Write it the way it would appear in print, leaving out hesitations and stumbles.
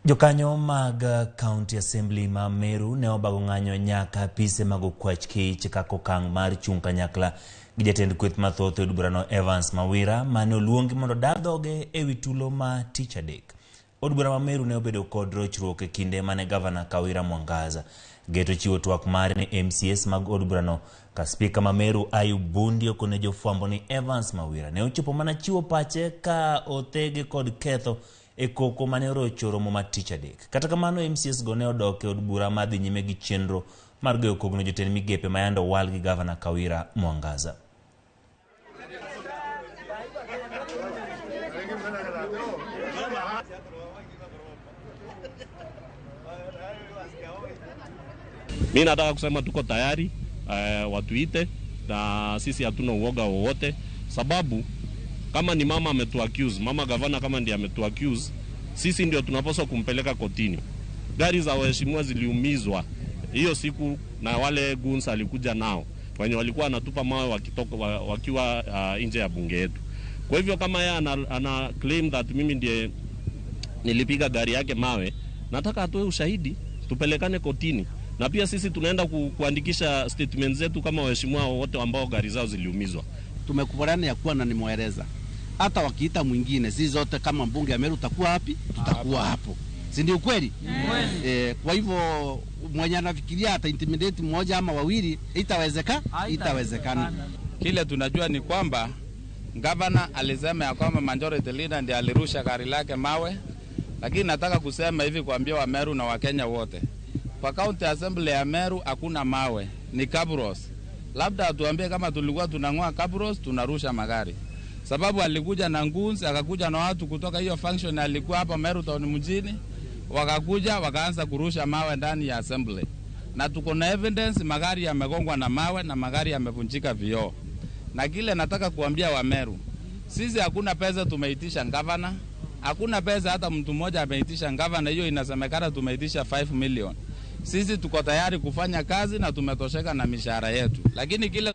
Jokanyo mag County Assembly ma Meru ne obago ng'anyo nyaka apise mag okwach kich kaka okang' mar chung' kanyakla gi jatend kweth mathoth e od burano Evans Mawira mane oluongi mondo odar dhoge ewi tulo ma tich adek. Od bura ma Meru ne obedo kod rochruok e kinde mane gavana Kawira Mwangaza geto chiwo twak mare ne MCAs mag od burano ka spika ma Meru Ayub Bundi okone jofwambo ni Evans Mawira ne ochopo mana chiwo pache ka othege kod ketho e koko mane orocho romo mar tich adek. Kata kamano MCAs go ne odok e od bura madhi nyime gi chenro mar goyo kogno jotend migepe ma yande owal gi gavana Kawira Mwangaza. Mi nataka kusema tuko tayari, watuite na sisi hatuna uoga wowote, sababu kama ni mama ametu accuse, mama gavana kama ndiye ametu accuse, sisi ndio tunapaswa kumpeleka kotini. Gari za waheshimiwa ziliumizwa hiyo siku na wale goons alikuja nao wenye walikuwa wanatupa mawe wakitoka, wakiwa nje ya bunge yetu. Kwa hivyo kama yeye ana claim that mimi ndiye nilipiga gari yake mawe, nataka atoe ushahidi tupelekane kotini. Na pia sisi tunaenda kuandikisha statement zetu kama waheshimiwa wote ambao gari zao ziliumizwa. Tumekubaliana ya kuwa na nimweleza, hata wakiita mwingine, sisi zote kama mbunge ya Meru tutakuwa wapi? Tutakuwa hapo, si ndio kweli? Kwa hivyo mwenye anafikiria ata intimidate mmoja ama wawili, itawezekana. Kile tunajua ni kwamba gavana alisema ya kwamba majority leader ndiye alirusha gari lake mawe, lakini nataka kusema hivi, kuambia wa Meru na Wakenya wote, kwa county assembly ya Meru hakuna mawe, ni kabros. Labda atuambie kama tulikuwa tunang'oa kabros tunarusha magari, sababu alikuja na goons, akakuja na watu kutoka hiyo function alikuwa hapa Meru town mjini, wakakuja wakaanza kurusha mawe ndani ya assembly, na tuko na evidence magari yamegongwa na mawe na magari yamevunjika vioo. Na kile nataka kuambia wa Meru, sisi hakuna pesa tumeitisha gavana, hakuna pesa hata mtu mmoja ameitisha gavana. Hiyo inasemekana tumeitisha 5 million. Sisi tuko tayari kufanya kazi na tumetosheka na mishahara yetu, lakini kile